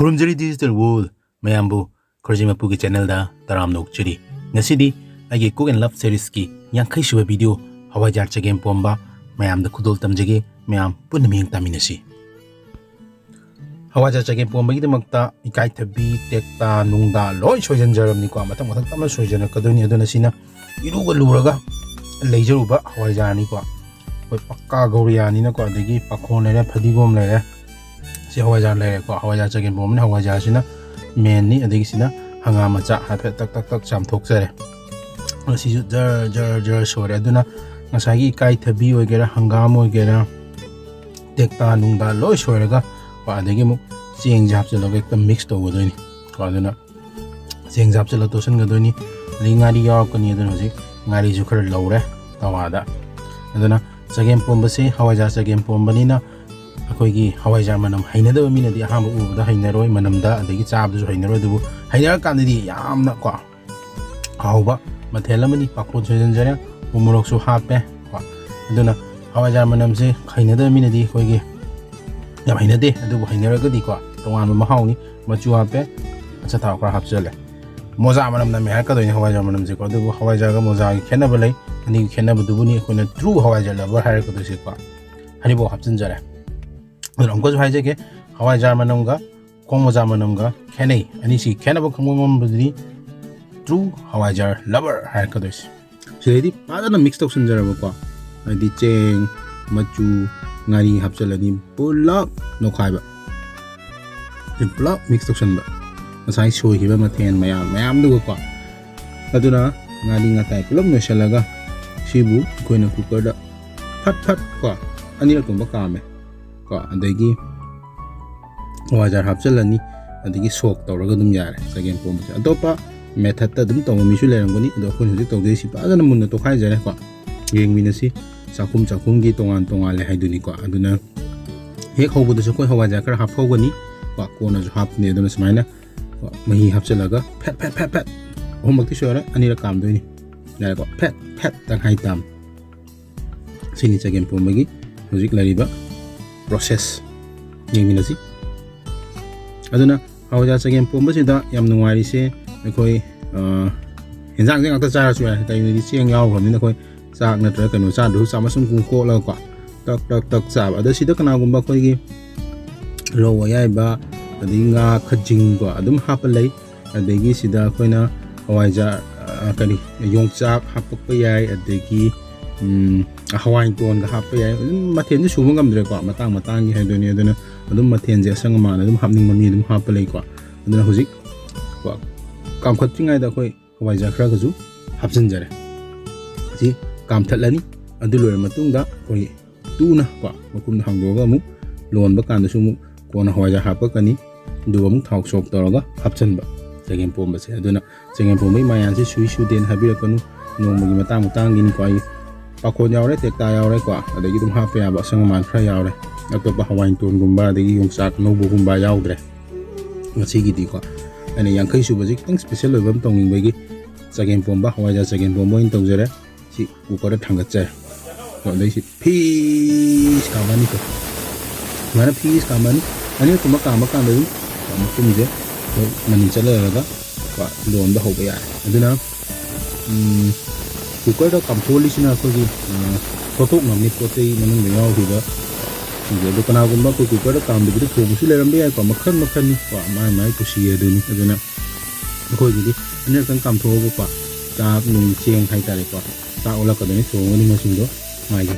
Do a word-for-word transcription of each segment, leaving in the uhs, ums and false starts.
ꯈꯨꯔꯨꯝꯖꯔꯤ Digital World ꯃꯌꯥꯝꯕꯨ, ꯈꯨꯔꯖꯤꯡ ꯃꯄꯨꯒꯤ channelꯗ ꯇꯔꯥꯝꯅ ꯑꯣꯛꯆꯔꯤ꯫ ꯉꯁꯤꯗꯤ ꯑꯩꯒꯤ Cook and Love seriesꯀꯤ ꯌꯥꯡꯈꯩ ꯁꯨꯕ video ꯍꯋꯥꯏꯖꯥꯔ ꯆꯒꯦꯝ ꯄꯣꯝꯕ ꯃꯌꯥꯝꯗ ꯈꯨꯗꯣꯜ ꯇꯝꯖꯒꯦ꯫ ꯃꯌꯥꯝ ꯄꯨꯟꯅ ꯃꯤꯠꯌꯦꯡ ꯇꯥꯃꯤꯟꯅꯁꯤ꯫ ꯍꯋꯥꯏꯖꯥꯔ ꯆꯒꯦꯝ ꯄꯣꯝꯕꯒꯤꯗꯃꯛꯇ ꯏꯀꯥꯏꯊꯕꯤ, ꯇꯦꯛꯇꯥ, ꯅꯨꯡꯗꯥ ꯂꯣꯏ ꯁꯣꯏꯖꯟꯖꯔꯕꯅꯤꯀꯣ꯫ ꯃꯊꯪ ꯃꯊꯪ ꯇꯞꯅ ꯁꯣꯏꯖꯔꯛꯀꯗꯣꯏꯅꯤ꯫ ꯑꯗꯨꯅ ꯁꯤꯅ ꯏꯔꯨꯒ ꯂꯨꯔꯒ ꯂꯩꯖꯔꯨꯕ ꯍꯋꯥꯏꯖꯥꯔꯅꯤꯀꯣ꯫ ꯑꯩꯈꯣꯏ ꯄꯛꯀꯥ ꯒꯧꯔꯤꯌꯥꯅꯤꯅꯀꯣ꯫ ꯑꯗꯒꯤ ꯄꯥꯈꯣꯟ ꯂꯩꯔꯦ, ꯐꯗꯤꯒꯣꯝ ꯂꯩꯔꯦ, ꯁꯤ ꯍꯋꯥꯏꯖꯥꯔ ꯂꯩꯔꯦꯀꯣ꯫ ꯍꯋꯥꯏꯖꯥꯔ ꯆꯒꯦꯝ ꯄꯣꯝꯕꯅꯤ꯫ ꯍꯋꯥꯏꯖꯥꯔꯁꯤꯅ mainꯅꯤ꯫ ꯑꯗꯒꯤ ꯁꯤꯅ ꯍꯪꯒꯥꯝ ꯃꯆꯥ ꯍꯥꯏꯐꯦꯠ ꯇꯛ ꯇꯛ ꯇꯛ ꯆꯥꯝꯊꯣꯛꯆꯔꯦ꯫ ꯑꯁꯤꯁꯨ ꯖꯔ ꯖꯔ ꯖꯔ ꯁꯣꯏꯔꯦ꯫ ꯑꯗꯨꯅ ꯉꯁꯥꯏꯒꯤ ꯏꯀꯥꯏꯊꯕꯤ ꯑꯣꯏꯒꯦꯔꯥ, ꯍꯪꯒꯥꯝ ꯑꯣꯏꯒꯦꯔꯥ, ꯇꯦꯛꯇꯥ ꯅꯨꯡꯗꯥ ꯂꯣꯏ ꯁꯣꯏꯔꯒ ꯀꯣ, ꯑꯗꯒꯤ ꯑꯃꯨꯛ ꯆꯦꯡꯁꯦ ꯍꯥꯞꯆꯤꯜꯂꯒ ꯍꯦꯛꯇ mix ꯇꯧꯒꯗꯣꯏꯅꯤ ꯀꯣ꯫ ꯑꯗꯨꯅ ꯆꯦꯡꯁꯦ ꯍꯥꯞꯆꯤꯜꯂ ꯇꯣꯠꯁꯤꯟꯒꯗꯣꯏꯅꯤ꯫ ꯑꯗꯒꯤ ꯉꯥꯔꯤ ꯌꯥꯎꯔꯛꯀꯅꯤ꯫ ꯑꯗꯨꯅ ꯍꯧꯖꯤꯛ ꯉꯥꯔꯤꯁꯨ ꯈꯔ ꯂꯧꯔꯦ ꯇꯋꯥꯗ꯫ ꯑꯗꯨꯅ ꯆꯒꯦꯝ ꯄꯣꯝꯕꯁꯦ ꯍꯋꯥꯏꯖꯥꯔ ꯆꯒꯦꯝ ꯄꯣꯝꯕꯅꯤꯅ ꯑꯩꯈꯣꯏꯒꯤ ꯍꯋꯥꯏꯖꯥꯔ ꯃꯅꯝ ꯍꯩꯅꯗꯕ ꯃꯤꯅꯗꯤ ꯑꯍꯥꯟꯕ ꯎꯕꯗ ꯍꯩꯅꯔꯣꯏ, ꯃꯅꯝꯗ, ꯑꯗꯒꯤ ꯆꯥꯕꯗꯁꯨ ꯍꯩꯅꯔꯣꯏ꯫ ꯑꯗꯨꯕꯨ ꯍꯩꯅꯔꯀꯥꯟꯗꯗꯤ ꯌꯥꯝꯅ ꯀꯣ ꯍꯥꯎꯕ ꯃꯊꯦꯜ ꯑꯃꯅꯤ꯫ ꯄꯥꯐꯣꯔ ꯁꯣꯏꯖꯟꯖꯔꯦ, ꯎ ꯃꯣꯔꯣꯛꯁꯨ ꯍꯥꯞꯄꯦ ꯀꯣ꯫ ꯑꯗꯨꯅ ꯍꯋꯥꯏꯖꯥꯔ ꯃꯅꯝꯁꯦ ꯍꯩꯅꯗꯕ ꯃꯤꯅꯗꯤ ꯑꯩꯈꯣꯏꯒꯤ ꯌꯥꯝ ꯍꯩꯅꯗꯦ, ꯑꯗꯨꯕꯨ ꯍꯩꯅꯔꯒꯗꯤꯀꯣ ꯇꯣꯉꯥꯟꯕ ꯃꯍꯥꯎꯅꯤ꯫ ꯃꯆꯨ ꯍꯥꯞꯄꯦ, ꯑꯆꯥꯊꯥꯎ ꯈꯔ ꯍꯥꯞꯆꯜꯂꯦ꯫ ꯃꯣꯖꯥ ꯃꯅꯝ ꯅꯝꯃꯦ ꯍꯥꯏꯔꯛꯀꯗꯣꯏꯅꯤ ꯍꯋꯥꯏꯖꯥꯔ ꯃꯅꯝꯁꯦꯀꯣ꯫ ꯑꯗꯨꯕꯨ ꯍꯋꯥꯏꯖꯥꯔꯒ ꯃꯣꯖꯥꯒꯤ ꯈꯦꯠꯅꯕ ꯂꯩ꯫ ꯑꯅꯤꯒꯤ ꯈꯦꯠꯅꯕꯗꯨꯕꯨꯅꯤ ꯑꯩꯈꯣꯏꯅ true ꯍꯋꯥꯏꯖꯥꯔ lover ꯍꯥꯏꯔꯛꯀꯗꯣꯏꯁꯦꯀꯣ꯫ ꯍꯔꯤꯕꯣꯞ ꯍꯥꯞꯆꯤꯟꯖꯔꯦ꯫ ꯑꯗꯨꯅ ꯑꯃꯨꯛꯀꯁꯨ ꯍꯥꯏꯖꯒꯦ, ꯍꯋꯥꯏꯖꯥꯔ ꯃꯅꯝꯒ ꯈꯣꯡ ꯃꯣꯖꯥ ꯃꯅꯝꯒ ꯈꯦꯠꯅꯩ꯫ ꯑꯅꯤꯁꯤ ꯈꯦꯠꯅꯕ ꯈꯪꯕ ꯉꯝꯕꯗꯨꯅꯤ true ꯍꯋꯥꯏꯖꯥꯔ lover ꯍꯥꯏꯔꯛꯀꯗꯣꯏꯁꯦ꯫ ꯁꯤꯗꯩꯗꯤ ꯐꯖꯅ mix ꯇꯧꯁꯤꯟꯖꯔꯕꯀꯣ꯫ ꯍꯥꯏꯗꯤ ꯆꯦꯡ, ꯃꯆꯨ, ꯉꯥꯔꯤ ꯍꯥꯞꯆꯤꯜꯂꯅꯤ, ꯄꯨꯂꯞ ꯅꯣꯈꯥꯏꯕ꯫ ꯁꯤ ꯄꯨꯂꯞ mix ꯇꯧꯁꯤꯟꯕ, ꯉꯁꯥꯏ ꯁꯣꯏꯈꯤꯕ ꯃꯊꯦꯜ ꯃꯌꯥꯝ ꯃꯌꯥꯝꯗꯨꯒꯀꯣ꯫ ꯑꯗꯨꯅ ꯉꯥꯔꯤ ꯉꯥꯇꯥꯏ ꯄꯨꯂꯞ ꯅꯣꯏꯁꯤꯜꯂꯒ ꯁꯤꯕꯨ ꯑꯩꯈꯣꯏꯅ cookerꯗ ꯐꯠ ꯐꯠ ꯀꯣ ꯑꯅꯤꯔꯛꯀꯨꯝꯕ ꯀꯥꯝꯃꯦ ꯀꯣ꯫ ꯑꯗꯒꯤ ꯍꯋꯥꯏꯖꯥꯔ ꯍꯥꯞꯆꯤꯜꯂꯅꯤ, ꯑꯗꯒꯤ soak ꯇꯧꯔꯒ ꯑꯗꯨꯝ ꯌꯥꯔꯦ ꯆꯒꯦꯝ ꯄꯣꯝꯕꯁꯦ꯫ ꯑꯇꯣꯞꯄ methodꯇ ꯑꯗꯨꯝ ꯇꯧꯕ ꯃꯤꯁꯨ ꯂꯩꯔꯝꯒꯅꯤ, ꯑꯗꯣ ꯑꯩꯈꯣꯏꯅ ꯍꯧꯖꯤꯛ ꯇꯧꯗꯣꯏꯁꯤ ꯐꯖꯅ ꯃꯨꯟꯅ ꯇꯣꯈꯥꯏꯖꯔꯦꯀꯣ꯫ ꯌꯦꯡꯃꯤꯟꯅꯁꯤ, ꯆꯥꯛꯈꯨꯝ ꯆꯥꯛꯈꯨꯝꯒꯤ ꯇꯣꯉꯥꯟ ꯇꯣꯉꯥꯜꯂꯦ ꯍꯥꯏꯗꯨꯅꯤꯀꯣ꯫ ꯑꯗꯨꯅ ꯍꯦꯛ ꯍꯧꯕꯗꯁꯨ ꯑꯩꯈꯣꯏ ꯍꯋꯥꯏꯖꯥꯔ ꯈꯔ ꯍꯥꯞꯍꯧꯒꯅꯤ ꯀꯣ, ꯀꯣꯟꯅꯁꯨ ꯍꯥꯞꯀꯅꯤ꯫ ꯑꯗꯨꯅ ꯁꯨꯃꯥꯏꯅ ꯀꯣ ꯃꯍꯤ ꯍꯥꯞꯆꯤꯜꯂꯒ ꯐꯦꯠ ꯐꯦꯠ ꯐꯦꯠ ꯐꯦꯠ ꯑꯍꯨꯝꯃꯛꯇꯤ ꯁꯣꯏꯔꯦ, ꯑꯅꯤꯔꯛ ꯀꯥꯝꯗꯣꯏꯅꯤ꯫ ꯌꯥꯔꯦꯀꯣ, ꯐꯦꯠ ꯐꯦꯠ ꯇꯪꯈꯥꯏ ꯇꯥꯝ꯫ ꯁꯤꯅꯤ ꯆꯒꯦꯝ ꯄꯣꯝꯕꯒꯤ ꯍꯧꯖꯤꯛ ꯂꯩꯔꯤꯕ process꯫ ꯌꯦꯡꯃꯤꯟꯅꯁꯤ꯫ ꯑꯗꯨꯅ ꯍꯋꯥꯏꯖꯥꯔ ꯆꯒꯦꯝ ꯄꯣꯝꯕꯁꯤꯗ ꯌꯥꯝ ꯅꯨꯡꯉꯥꯏꯔꯤꯁꯦ ꯑꯩꯈꯣꯏ, ꯑ, ꯍꯦꯟꯖꯥꯡꯁꯦ ꯉꯥꯛꯇ ꯆꯥꯔꯁꯨ ꯌꯥꯏ꯫ ꯀꯩꯒꯤꯅꯣꯗꯤ ꯆꯦꯡ ꯌꯥꯎꯈ꯭ꯔꯕꯅꯤꯅ ꯑꯩꯈꯣꯏ ꯆꯥꯛ ꯅꯠꯇ꯭ꯔꯒ ꯀꯩꯅꯣ ꯆꯥꯗ꯭ꯔꯁꯨ ꯆꯥꯃꯁ ꯑꯃ ꯀꯣꯠꯂꯒꯀꯣ ꯇꯛ ꯇꯛ ꯇꯛ ꯆꯥꯕ꯫ ꯑꯗꯣ ꯁꯤꯗ ꯀꯅꯥꯒꯨꯝꯕ ꯑꯩꯈꯣꯏꯒꯤ ꯔꯧ ꯑꯌꯥꯏꯕ, ꯑꯗꯒꯤ ꯉꯥ ꯈꯖꯤꯡꯀꯣ ꯑꯗꯨꯝ ꯍꯥꯞꯄ ꯂꯩ꯫ ꯑꯗꯒꯤ ꯁꯤꯗ ꯑꯩꯈꯣꯏꯅ ꯍꯋꯥꯏꯖꯥꯔ, ꯑ, ꯀꯔꯤ, ꯌꯣꯡꯆꯥꯛ ꯍꯥꯞꯄꯛꯄ ꯌꯥꯏ, ꯑꯗꯒꯤ, ꯎꯝ, ꯍꯋꯥꯏ ꯇꯣꯟꯒ ꯍꯥꯞꯄ ꯌꯥꯏ꯫ ꯑꯗꯨꯝ ꯃꯊꯦꯜꯗꯤ ꯁꯨꯕ ꯉꯝꯗ꯭ꯔꯦꯀꯣ, ꯃꯇꯥꯡ ꯃꯇꯥꯡꯒꯤ ꯍꯥꯏꯗꯨꯅꯤ꯫ ꯑꯗꯨꯅ ꯑꯗꯨꯝ ꯃꯊꯦꯜꯁꯦ ꯑꯁꯪ ꯑꯃꯥꯟ ꯑꯗꯨꯝ ꯍꯥꯞꯅꯤꯡꯕ ꯃꯤ ꯑꯗꯨꯝ ꯍꯥꯞꯄ ꯂꯩꯀꯣ꯫ ꯑꯗꯨꯅ ꯍꯧꯖꯤꯛ ꯀꯣ, ꯀꯥꯝꯈꯠꯇ꯭ꯔꯤꯉꯩꯗ ꯑꯩꯈꯣꯏ ꯍꯋꯥꯏꯖꯥꯔ ꯈꯔꯒꯁꯨ ꯍꯥꯞꯆꯤꯟꯖꯔꯦ꯫ ꯁꯤ ꯀꯥꯝꯊꯠꯂꯅꯤ꯫ ꯑꯗꯨ ꯂꯣꯏꯔ ꯃꯇꯨꯡꯗ ꯑꯩꯈꯣꯏ ꯇꯨꯅ ꯀꯣ ꯃꯈꯨꯝꯗ ꯍꯥꯡꯗꯣꯛꯑꯒ ꯑꯃꯨꯛ ꯂꯣꯟꯕ ꯀꯥꯟꯗꯁꯨ ꯑꯃꯨꯛ ꯀꯣꯟꯅ ꯍꯋꯥꯏꯖꯥꯔ ꯍꯥꯞꯄꯛꯀꯅꯤ꯫ ꯑꯗꯨꯒ ꯑꯃꯨꯛ ꯊꯥꯎ ꯁꯣꯛ ꯇꯧꯔꯒ ꯍꯥꯞꯆꯤꯟꯕ ꯆꯒꯦꯝ ꯄꯣꯝꯕꯁꯦ꯫ ꯑꯗꯨꯅ ꯆꯒꯦꯝ ꯄꯣꯝꯕꯒꯤ ꯃꯌꯥꯟꯁꯦ ꯁꯨꯏ ꯁꯨꯗꯦꯅ ꯍꯥꯏꯕꯤꯔꯛꯀꯅꯨ, ꯅꯣꯡꯃꯒꯤ ꯃꯇꯥꯡ ꯃꯇꯥꯡꯒꯤꯅꯤꯀꯣ꯫ ꯑꯩ ꯄꯥꯈꯣꯟ ꯌꯥꯎꯔꯦ, ꯇꯦꯛꯇꯥ ꯌꯥꯎꯔꯦꯀꯣ, ꯑꯗꯒꯤ ꯑꯗꯨꯝ ꯍꯥꯞꯄ ꯌꯥꯕ ꯑꯁꯪ ꯑꯃꯥꯟ ꯈꯔ ꯌꯥꯎꯔꯦ꯫ ꯑꯇꯣꯞꯄ ꯍꯋꯥꯏ ꯇꯣꯟꯒꯨꯝꯕ ꯑꯗꯒꯤ ꯌꯣꯡꯆꯥꯛ ꯑꯅꯧꯕꯒꯨꯝꯕ ꯌꯥꯎꯗ꯭ꯔꯦ꯫ ꯉꯁꯤꯒꯤꯗꯤꯀꯣ ꯑꯩꯅ ꯌꯥꯡꯈꯩ ꯁꯨꯕꯁꯤ ꯈꯤꯇꯪ ꯁ꯭ꯄꯦꯁꯦꯜ ꯑꯣꯏꯕ ꯑꯃ ꯇꯧꯅꯤꯡꯕꯒꯤ ꯆꯒꯦꯝ ꯄꯣꯝꯕ, ꯍꯋꯥꯏꯖꯥꯔ ꯆꯒꯦꯝ ꯄꯣꯝꯕ ꯑꯣꯏꯅ ꯇꯧꯖꯔꯦ꯫ ꯁꯤ ꯀꯨꯀꯔꯗ ꯊꯥꯡꯒꯠꯆꯔꯦ꯫ ꯑꯗꯩ ꯁꯤ ꯐꯤꯁ ꯀꯥꯝꯃꯅꯤꯀꯣ꯫ ꯁꯨꯃꯥꯏꯅ ꯐꯤꯁ ꯀꯥꯝꯃꯅꯤ꯫ ꯑꯅꯤꯔꯛꯀꯨꯝꯕ ꯀꯥꯝꯕ ꯀꯥꯟꯗ ꯑꯗꯨꯝ ꯃꯈꯨꯝꯁꯦ ꯑꯩꯈꯣꯏ ꯃꯅꯤꯟ ꯆꯠꯂꯔꯒ ꯀꯣ ꯂꯣꯟꯕ ꯍꯧꯕ ꯌꯥꯔꯦ꯫ ꯑꯗꯨꯅ, ꯎꯝ, ꯀꯨꯀꯔꯗ ꯀꯥꯝꯊꯣꯛꯍꯜꯂꯤꯁꯤꯅ ꯑꯩꯈꯣꯏꯒꯤ, ꯑ, ꯊꯣꯠꯇꯣꯛꯅꯕꯅꯤ, ꯄꯣꯠ ꯆꯩ ꯃꯅꯨꯡꯗ ꯌꯥꯎꯈꯤꯕ ꯁꯤꯡꯁꯦ꯫ ꯑꯗꯣ ꯀꯅꯥꯒꯨꯝꯕ ꯑꯩꯈꯣꯏ ꯀꯨꯀꯔꯗ ꯀꯥꯝꯗꯕꯤꯗ ꯊꯣꯡꯕꯁꯨ ꯂꯩꯔꯝꯕ ꯌꯥꯏꯀꯣ꯫ ꯃꯈꯜ ꯃꯈꯜꯅꯤ ꯀꯣ, ꯃꯥꯏ ꯃꯥꯏ ꯀꯨꯁꯤ ꯑꯗꯨꯅꯤ꯫ ꯑꯗꯨꯅ ꯑꯩꯈꯣꯏꯒꯤꯗꯤ ꯑꯅꯤꯔꯛꯇꯪ ꯀꯥꯝꯊꯣꯛꯑꯒꯀꯣ ꯆꯥꯛ ꯅꯨꯡ ꯆꯦꯡ ꯍꯥꯏꯇꯥꯔꯦꯀꯣ, ꯆꯥꯛ ꯑꯣꯜꯂꯛꯀꯗꯣꯏꯅꯤ, ꯊꯣꯡꯒꯅꯤ ꯃꯁꯤꯡꯗꯣ ꯃꯥꯒꯤ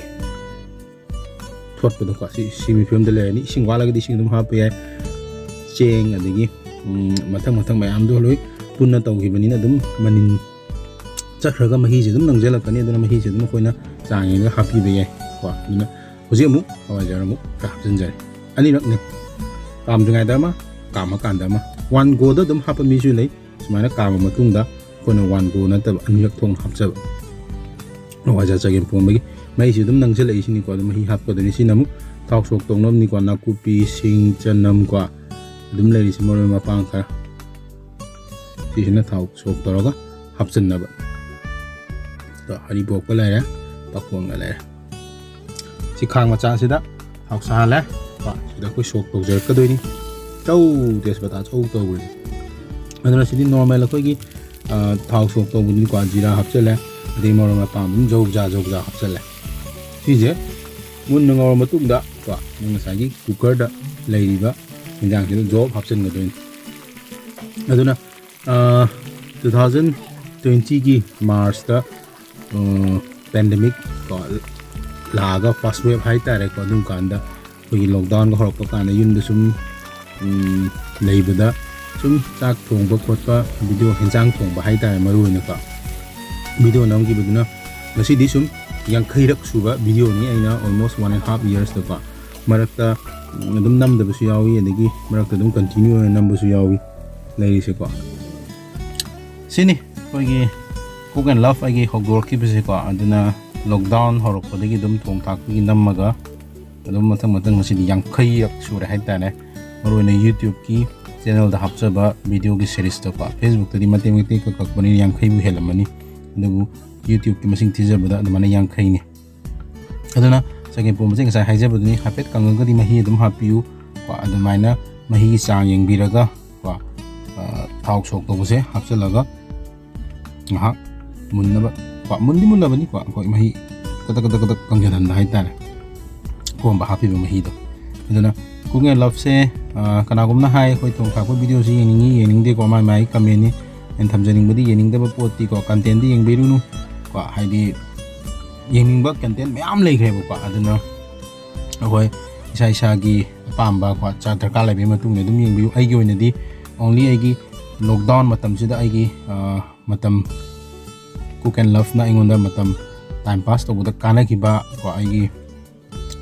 ꯊꯣꯠꯄꯗꯣꯀꯣ꯫ ꯁꯤ, ꯁꯤꯒꯤ ꯐꯤꯕꯝꯗ ꯂꯩꯔꯅꯤ꯫ ꯏꯁꯤꯡ ꯋꯥꯠꯂꯒꯗꯤ ꯏꯁꯤꯡ ꯑꯗꯨꯝ ꯍꯥꯞꯄ ꯌꯥꯏ꯫ ꯆꯦꯡ ꯑꯗꯒꯤ, ꯎꯝ, ꯃꯊꯪ ꯃꯊꯪ ꯃꯌꯥꯝꯗꯣ ꯂꯣꯏ ꯄꯨꯟꯅ ꯇꯧꯈꯤꯕꯅꯤꯅ ꯑꯗꯨꯝ ꯃꯅꯤꯟ ꯆꯠꯈ꯭ꯔꯒ ꯃꯍꯤꯁꯦ ꯑꯗꯨꯝ ꯅꯪꯁꯤꯜꯂꯛꯀꯅꯤ꯫ ꯑꯗꯨꯅ ꯃꯍꯤꯁꯦ ꯑꯗꯨꯝ ꯑꯩꯈꯣꯏꯅ ꯆꯥꯡ ꯌꯦꯡꯉꯒ ꯍꯥꯞꯄꯤꯕ ꯌꯥꯏ ꯀꯣ꯫ ꯑꯗꯨꯅ ꯍꯧꯖꯤꯛ ꯑꯃꯨꯛ ꯍꯋꯥꯏꯖꯥꯔ ꯑꯃꯨꯛ ꯈꯔ ꯍꯥꯞꯆꯤꯟꯖꯔꯦ꯫ ꯑꯅꯤꯔꯛꯅꯤ, ꯀꯥꯝꯗ꯭ꯔꯤꯉꯩꯗ ꯑꯃ, ꯀꯥꯝꯃꯀꯥꯟꯗ ꯑꯃ꯫ ꯋꯥꯟ ꯒꯣꯗ ꯑꯗꯨꯝ ꯍꯥꯞꯄ ꯃꯤꯁꯨ ꯂꯩ꯫ ꯁꯨꯃꯥꯏꯅ ꯀꯥꯝꯃ ꯃꯇꯨꯡꯗ ꯑꯩꯈꯣꯏꯅ ꯋꯥꯟ ꯒꯣ ꯅꯠꯇꯕ ꯑꯅꯤꯔꯛ ꯊꯣꯛꯅ ꯍꯥꯞꯆꯕ꯫ ꯍꯋꯥꯏꯖꯥꯔ ꯆꯒꯦꯝ ꯄꯣꯝꯕꯒꯤ ꯃꯍꯤꯁꯤ ꯑꯗꯨꯝ ꯅꯪꯁꯤꯜꯂꯛꯏꯁꯤꯅꯤꯀꯣ꯫ ꯑꯗꯨꯝ ꯃꯍꯤ ꯍꯥꯞꯀꯗꯣꯏꯅꯤ꯫ ꯁꯤꯅ ꯑꯃꯨꯛ ꯊꯥꯎ ꯁꯣꯛ ꯇꯧꯅꯕꯅꯤꯀꯣ꯫ ꯅꯥꯀꯨꯞꯄꯤ, ꯁꯤꯡ, ꯆꯅꯝ ꯀꯣ, ꯑꯗꯨꯝ ꯂꯩꯔꯤꯁꯤ ꯃꯔꯣꯏ ꯃꯄꯥꯡ ꯈꯔ꯫ ꯁꯤꯁꯤꯅ ꯊꯥꯎ ꯁꯣꯛ ꯇꯧꯔꯒ ꯍꯥꯞꯆꯤꯟꯅꯕ꯫ ꯑꯗꯣ ꯍꯔꯤꯕꯣꯞꯀ ꯂꯩꯔꯦ, ꯄꯥꯈꯣꯟꯒ ꯂꯩꯔꯦ꯫ ꯁꯤ ꯈꯥꯡ ꯃꯆꯥꯁꯤꯗ ꯊꯥꯎ ꯁꯥꯍꯜꯂꯦ꯫ ꯀꯣ, ꯁꯤꯗ ꯑꯩꯈꯣꯏ ꯁꯣꯛ ꯇꯧꯖꯔꯛꯀꯗꯣꯏꯅꯤ꯫ ꯆꯧ, ꯇꯦꯖꯄꯇꯥ ꯆꯧ ꯇꯧꯕꯅꯤ꯫ ꯑꯗꯨꯅ ꯁꯤꯗꯤ ꯅꯣꯔꯃꯦꯜ ꯑꯩꯈꯣꯏꯒꯤ, ꯑ, ꯊꯥꯎ ꯁꯣꯛ ꯇꯧꯕꯗꯨꯅꯤꯀꯣ, ꯖꯤꯔꯥ ꯍꯥꯞꯆꯤꯜꯂꯦ, ꯑꯗꯩ ꯃꯔꯣꯏ ꯃꯄꯥꯡ ꯑꯗꯨꯝ ꯖꯧꯖꯥ ꯖꯧꯖꯥ ꯍꯥꯞꯆꯤꯜꯂꯦ꯫ ꯁꯤꯁꯦ ꯃꯨꯟꯅ ꯉꯧꯔ ꯃꯇꯨꯡꯗ ꯀꯣ, ꯅꯪ ꯉꯁꯥꯏꯒꯤ ꯀꯨꯀꯔꯗ ꯂꯩꯔꯤꯕ ꯌꯦꯟꯖꯥꯡꯁꯤꯗ ꯖꯣꯞ ꯍꯥꯞꯆꯤꯟꯒꯗꯣꯏꯅꯤ꯫ ꯑꯗꯨꯅ, ꯑ, two thousand twenty ꯒꯤ ꯃꯥꯔꯁꯇ, ꯑ, ꯄꯦꯟꯗꯦꯃꯤꯛ ꯀꯣ ꯂꯥꯛꯑꯒ, ꯐꯥꯔꯁ ꯋꯦꯕ ꯍꯥꯏꯇꯥꯔꯦꯀꯣ, ꯑꯗꯨꯝ ꯀꯥꯟꯗ ꯑꯩꯈꯣꯏꯒꯤ ꯂꯣꯛꯗꯥꯎꯟꯒ ꯍꯧꯔꯛꯄ ꯀꯥꯟꯗ ꯌꯨꯝꯗ ꯁꯨꯝ, ꯎꯝ, ꯂꯩꯕꯗ ꯁꯨꯝ ꯆꯥꯛ ꯊꯣꯡꯕ ꯈꯣꯠꯄ, ꯚꯤꯗꯤꯑꯣ ꯍꯦꯟꯖꯥꯡ ꯊꯣꯡꯕ ꯍꯥꯏꯇꯥꯔꯦ, ꯃꯔꯨ ꯑꯣꯏꯅꯀꯣ, ꯚꯤꯗꯤꯑꯣ ꯅꯝꯈꯤꯕꯗꯨꯅ ꯉꯁꯤꯗꯤ ꯁꯨꯝ ꯌꯥꯡꯈꯩꯔꯛ ꯁꯨꯕ ꯚꯤꯗꯤꯑꯣꯅꯤ꯫ ꯑꯩꯅ almost one and half yearsꯇꯀꯣ, ꯃꯔꯛꯇ, ꯎꯝ, ꯑꯗꯨꯝ ꯅꯝꯗꯕꯁꯨ ꯌꯥꯎꯏ, ꯑꯗꯒꯤ ꯃꯔꯛꯇ ꯑꯗꯨꯝ continue ꯑꯣꯏꯅ ꯅꯝꯕꯁꯨ ꯌꯥꯎꯏ ꯂꯩꯔꯤꯁꯦꯀꯣ꯫ ꯁꯤꯅꯤ ꯑꯩꯈꯣꯏꯒꯤ Cook and Love ꯑꯩꯒꯤ ꯍꯧꯗꯣꯔꯛꯈꯤꯕꯁꯦꯀꯣ꯫ ꯑꯗꯨꯅ ꯂꯣꯛꯗꯥꯎꯟ ꯍꯧꯔꯛꯄꯗꯒꯤ ꯑꯗꯨꯝ ꯊꯣꯡ ꯊꯥꯛꯄꯒꯤ ꯅꯝꯃꯒ ꯑꯗꯨꯝ ꯃꯊꯪ ꯃꯊꯪ ꯉꯁꯤꯗꯤ ꯌꯥꯡꯈꯩꯔꯛ ꯁꯨꯔꯦ ꯍꯥꯏꯇꯥꯔꯦ꯫ ꯃꯔꯨꯑꯣꯏꯅ YouTubeꯀꯤ ꯆꯦꯅꯦꯜꯗ ꯍꯥꯞꯆꯕ ꯚꯤꯗꯤꯑꯣꯒꯤ ꯁꯦꯔꯤꯁꯇꯀꯣ꯫ Facebookꯇꯗꯤ ꯃꯇꯦꯛ ꯃꯇꯦꯛ ꯀꯛ ꯀꯛꯄꯅꯤꯅ ꯌꯥꯡꯈꯩꯕꯨ ꯍꯦꯜꯂꯝꯃꯅꯤ, ꯑꯗꯨꯕꯨ YouTubeꯀꯤ ꯃꯁꯤꯡ ꯊꯤꯖꯕꯗ ꯑꯗꯨꯃꯥꯏꯅ ꯌꯥꯡꯈꯩꯅꯤ꯫ ꯑꯗꯨꯅ ꯆꯒꯦꯝ ꯄꯣꯝꯕꯁꯦ ꯉꯁꯥꯏ ꯍꯥꯏꯖꯕꯗꯨꯅꯤ, ꯍꯥꯏꯐꯦꯠ ꯀꯪꯉꯒꯗꯤ ꯃꯍꯤ ꯑꯗꯨꯝ ꯍꯥꯞꯄꯤꯌꯨ ꯀꯣ꯫ ꯑꯗꯨꯃꯥꯏꯅ ꯃꯍꯤꯒꯤ ꯆꯥꯡ ꯌꯦꯡꯕꯤꯔꯒ ꯀꯣ, ꯑ, ꯊꯥꯎ ꯁꯣꯛ ꯇꯧꯕꯁꯦ ꯍꯥꯞꯆꯤꯜꯂꯒ ꯉꯥꯏꯍꯥꯛ ꯃꯨꯟꯅꯕ ꯀꯣ, ꯃꯨꯟꯗꯤ ꯃꯨꯜꯂꯕꯅꯤꯀꯣ, ꯑꯩꯈꯣꯏ ꯃꯍꯤ ꯀꯗꯛ ꯀꯗꯛ ꯀꯗꯛ ꯀꯪꯁꯤꯜꯍꯟꯕ ꯍꯥꯏꯇꯥꯔꯦ, ꯄꯣꯝꯕ ꯍꯥꯞꯄꯤꯕ ꯃꯍꯤꯗꯣ꯫ ꯑꯗꯨꯅ Cook and Loveꯁꯦ, ꯑ, ꯀꯅꯥꯒꯨꯝꯅ ꯍꯥꯏ, ꯑꯩꯈꯣꯏ ꯊꯣꯡ ꯊꯥꯛꯄ ꯚꯤꯗꯤꯑꯣꯁꯤ ꯌꯦꯡꯅꯤꯡꯉꯤ ꯌꯦꯡꯅꯤꯡꯗꯦꯀꯣ, ꯃꯥꯏ ꯃꯥꯏ ꯀꯃꯦꯟꯅꯤ꯫ ꯑꯩꯅ ꯊꯝꯖꯅꯤꯡꯕꯗꯤ ꯌꯦꯡꯅꯤꯡꯗꯕ ꯄꯣꯠꯇꯤꯀꯣ, ꯀꯟꯇꯦꯟꯗꯤ ꯌꯦꯡꯕꯤꯔꯨꯅꯨ ꯀꯣ, ꯍꯥꯏꯗꯤ ꯌꯦꯡꯅꯤꯡꯕ ꯀꯟꯇꯦꯟ ꯃꯌꯥꯝ ꯂꯩꯈ꯭ꯔꯦꯕꯀꯣ꯫ ꯑꯗꯨꯅ ꯑꯩꯈꯣꯏ ꯏꯁꯥ ꯏꯁꯥꯒꯤ ꯑꯄꯥꯝꯕ ꯀꯣ, ꯆꯥ ꯗꯔꯀꯥꯔ ꯂꯩꯕꯒꯤ ꯃꯇꯨꯡ ꯏꯟꯅ ꯑꯗꯨꯝ ꯌꯦꯡꯕꯤꯌꯨ꯫ ꯑꯩꯒꯤ ꯑꯣꯏꯅꯗꯤ only ꯑꯩꯒꯤ ꯂꯣꯛꯗꯥꯎꯟ ꯃꯇꯝꯁꯤꯗ ꯑꯩꯒꯤ, ꯑ, ꯃꯇꯝ Cook and Loveꯅ ꯑꯩꯉꯣꯟꯗ ꯃꯇꯝ time pass ꯇꯧꯕꯗ ꯀꯥꯟꯅꯈꯤꯕ ꯀꯣ, ꯑꯩꯒꯤ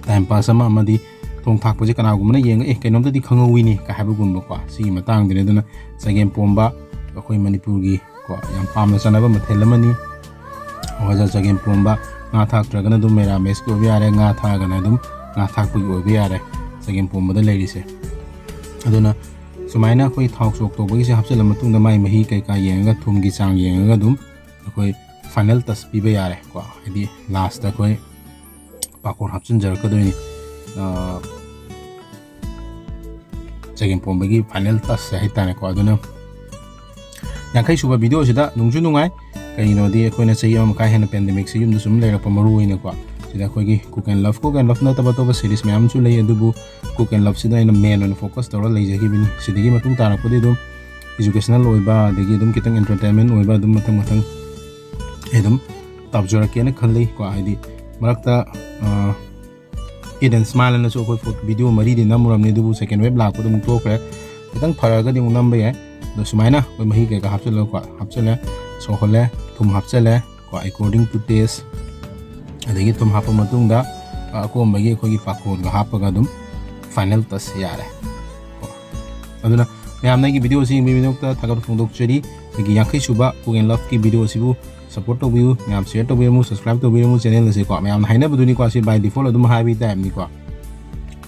time pass ꯑꯃ ꯑꯃꯗꯤ ꯊꯣꯡ ꯊꯥꯛꯄꯁꯦ ꯀꯅꯥꯒꯨꯝꯕꯅ ꯌꯦꯡꯉ, "ꯑꯦ, ꯀꯩꯅꯣꯝꯇꯗꯤ ꯈꯪꯍꯧꯋꯤꯅꯦ" ꯀ ꯍꯥꯏꯕꯒꯨꯝꯕꯀꯣ, ꯁꯤꯒꯤ ꯃꯇꯥꯡꯗꯅꯤ꯫ ꯑꯗꯨꯅ ꯆꯒꯦꯝ ꯄꯣꯝꯕ ꯑꯩꯈꯣꯏ ꯃꯅꯤꯄꯨꯔꯒꯤ ꯀꯣ, ꯌꯥꯝ ꯄꯥꯝꯅ ꯆꯥꯅꯕ ꯃꯊꯦꯜ ꯑꯃꯅꯤ꯫ ꯍꯋꯥꯏꯖꯥꯔ ꯆꯒꯦꯝ ꯄꯣꯝꯕ, ꯉꯥ ꯊꯥꯛꯇ꯭ꯔꯒꯅ ꯑꯗꯨꯝ ꯃꯦꯔꯥꯃꯦꯁꯀꯤ ꯑꯣꯏꯕ ꯌꯥꯔꯦ, ꯉꯥ ꯊꯥꯛꯑꯒꯅ ꯑꯗꯨꯝ ꯉꯥ ꯊꯥꯛꯄꯒꯤ ꯑꯣꯏꯕ ꯌꯥꯔꯦ ꯆꯒꯦꯝ ꯄꯣꯝꯕꯗ ꯂꯩꯔꯤꯁꯦ꯫ ꯑꯗꯨꯅ ꯁꯨꯃꯥꯏꯅ ꯑꯩꯈꯣꯏ ꯊꯥꯎ ꯁꯣꯛ ꯇꯧꯕꯒꯤꯁꯦ ꯍꯥꯞꯆꯤꯜꯂ ꯃꯇꯨꯡꯗ ꯃꯥꯏ ꯃꯍꯤ ꯀꯩꯀꯥ ꯌꯦꯡꯉꯒ, ꯊꯨꯝꯒꯤ ꯆꯥꯡ ꯌꯦꯡꯉꯒ ꯑꯗꯨꯝ ꯑꯩꯈꯣꯏ final touch ꯄꯤꯕ ꯌꯥꯔꯦ ꯀꯣ꯫ ꯍꯥꯏꯗꯤ lastꯇ ꯑꯩꯈꯣꯏ ꯄꯥꯀꯣꯔ ꯍꯥꯞꯆꯤꯟꯖꯔꯛꯀꯗꯣꯏꯅꯤ꯫ ꯑ, ꯆꯒꯦꯝꯄꯣꯝꯕꯒꯤ final touch ꯁꯦ ꯍꯥꯏꯇꯥꯔꯦꯀꯣ꯫ ꯑꯗꯨꯅ ꯌꯥꯡꯈꯩ ꯁꯨꯕ video ꯁꯤꯗ ꯅꯨꯡꯁꯨ ꯅꯨꯡꯉꯥꯏ, ꯀꯩꯒꯤꯅꯣꯗꯤ ꯑꯩꯈꯣꯏꯅ ꯆꯍꯤ ꯑꯃ ꯃꯈꯥꯏ ꯍꯦꯟꯅ pandemic ꯁꯤ ꯌꯨꯝꯗ ꯁꯨꯝ ꯂꯩꯔꯛꯄ, ꯃꯔꯨ ꯑꯣꯏꯅꯀꯣ ꯁꯤꯗ ꯑꯩꯈꯣꯏꯒꯤ Cook and Love, Cook and Love ꯅꯠꯇꯕ ꯑꯇꯣꯞꯄ series ꯃꯌꯥꯝ ꯑꯃꯁꯨ ꯂꯩ, ꯑꯗꯨꯕꯨ Cook and Love ꯁꯤꯗ ꯑꯩꯅ main ꯑꯣꯏꯅ focus ꯇꯧꯔ ꯂꯩꯖꯈꯤꯕꯅꯤ꯫ ꯁꯤꯗꯒꯤ ꯃꯇꯨꯡ ꯇꯥꯔꯛꯄꯗꯤ ꯑꯗꯨꯝ educational ꯑꯣꯏꯕ, ꯑꯗꯒꯤ ꯑꯗꯨꯝ ꯈꯤꯇꯪ entertainment ꯑꯣꯏꯕ, ꯑꯗꯨꯝ ꯃꯊꯪ ꯃꯊꯪ ꯑꯩ ꯑꯗꯨꯝ ꯇꯧꯖꯔꯛꯀꯦꯅ ꯈꯜꯂꯤ ꯀꯣ꯫ ꯍꯥꯏꯗꯤ ꯃꯔꯛꯇ, ꯑ, Eat and Smile ꯑꯅꯁꯨ ꯑꯩꯈꯣꯏ food video ꯃꯔꯤꯗꯤ ꯅꯝꯃꯨꯔꯝꯅꯤ, ꯑꯗꯨꯕꯨ second wave ꯂꯥꯛꯄꯗ ꯑꯃꯨꯛ ꯇꯣꯛꯈ꯭ꯔꯦ꯫ ꯈꯤꯇꯪ ꯐꯔꯒꯗꯤ ꯑꯃꯨꯛ ꯅꯝꯕ ꯌꯥꯏ꯫ ꯑꯗꯣ ꯁꯨꯃꯥꯏꯅ ꯑꯩꯈꯣꯏ ꯃꯍꯤ ꯀꯩꯀꯥ ꯍꯥꯞꯆꯤꯜꯂꯒꯀꯣ, ꯍꯥꯞꯆꯤꯜꯂꯦ, ꯁꯧꯍꯜꯂꯦ, ꯊꯨꯝ ꯍꯥꯞꯆꯤꯜꯂꯦ ꯀꯣ, according to taste꯫ ꯑꯗꯒꯤ ꯊꯨꯝ ꯍꯥꯞꯄ ꯃꯇꯨꯡꯗ, ꯑ, ꯑꯀꯣꯝꯕꯒꯤ ꯑꯩꯈꯣꯏꯒꯤ ꯄꯥꯀꯣꯟꯒ ꯍꯥꯞꯄꯒ ꯑꯗꯨꯝ final touch ꯌꯥꯔꯦ ꯀꯣ꯫ ꯑꯗꯨꯅ ꯃꯌꯥꯝꯅ ꯑꯩꯒꯤ video ꯑꯁꯤ ꯌꯦꯡꯕꯤꯕꯒꯤꯗꯃꯛꯇ ꯊꯥꯒꯠꯄ ꯐꯣꯡꯗꯣꯛꯆꯔꯤ꯫ ꯑꯩꯒꯤ ꯌꯥꯡꯈꯩ ꯁꯨꯕ Cook and Love ꯀꯤ video ꯑꯁꯤꯕꯨ support ꯇꯧꯕꯤꯌꯨ, ꯃꯌꯥꯝ share ꯇꯧꯕꯤꯔꯝꯃꯨ, subscribe ꯇꯧꯕꯤꯔꯝꯃꯨ channel ꯑꯁꯤꯀꯣ꯫ ꯃꯌꯥꯝꯅ ꯍꯥꯏꯅꯕꯗꯨꯅꯤꯀꯣ, ꯑꯁꯤ by default ꯑꯗꯨꯝ ꯍꯥꯏꯕꯒꯤ type ꯅꯤꯀꯣ꯫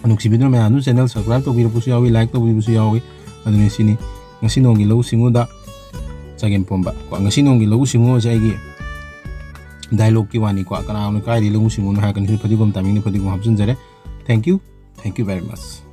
ꯅꯨꯡꯁꯤꯕꯤꯗꯨꯅ ꯃꯌꯥꯝ ꯑꯗꯨꯝ channel subscribe ꯇꯧꯕꯤꯔꯛꯄꯁꯨ ꯌꯥꯎꯏ, like ꯇꯧꯕꯤꯕꯁꯨ ꯌꯥꯎꯏ꯫ ꯑꯗꯨꯅꯤ ꯁꯤꯅꯤ ꯉꯁꯤ ꯅꯣꯡꯒꯤ ꯂꯧꯎ ꯁꯤꯡꯎꯗ ꯆꯒꯦꯝ ꯄꯣꯝꯕ ꯀꯣ꯫ ꯉꯁꯤ ꯅꯣꯡꯒꯤ ꯂꯧꯎ ꯁꯤꯡꯎ ꯑꯁꯦ ꯑꯩꯒꯤ dialogue ꯀꯤ ꯋꯥꯅꯤꯀꯣ꯫ ꯀꯅꯥꯒꯨꯝꯕꯅ ꯀꯥꯏꯗꯩ ꯂꯧꯎ ꯁꯤꯡꯎꯅꯣ ꯍꯥꯏꯔꯛꯀꯅꯤ, ꯁꯤ ꯐꯗꯤꯒꯣꯝ timing ꯗ ꯐꯗꯤꯒꯣꯝ ꯍꯥꯞꯆꯤꯟꯖꯔꯦ꯫ Thank you, thank you very much꯫